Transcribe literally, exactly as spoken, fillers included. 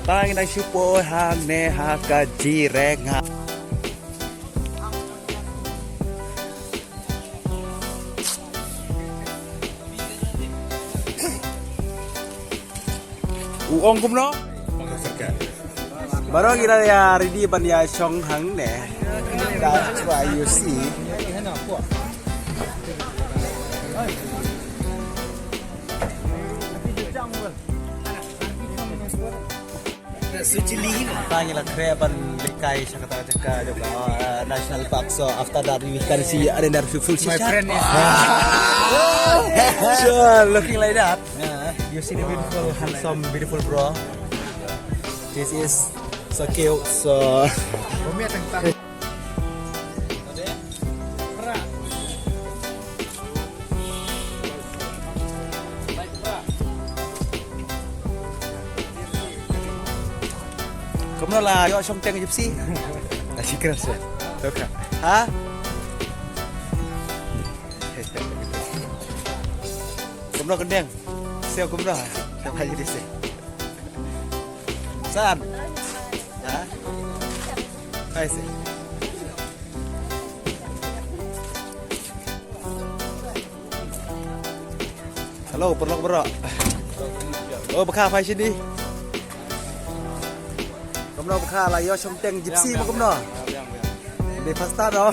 Tang nang shu poi hangne ha ka G-Rank ha. U ong kumno? Baroh ngi la ïa ready ban ïa shong hangne. That's why you see. Tang ngi la khreh ban leit kai sha kata ka jaka, uh, National Park. So after that we can see another beautiful. My friend is sure, looking like that. Uh, you see the beautiful, handsome, beautiful bro. This is so cute. So kumno la ïoh shong teng Gypsy? Ashi kras. Ha? Kumno kendeng? Seo kumno? Seo kaji di se. San. Ha? Hai se. Hello, paralok baroh. Oh, ba kha phai shini. Kumno ba kha la ïoh shong teng Gypsy ba kumno? Dei first time noh.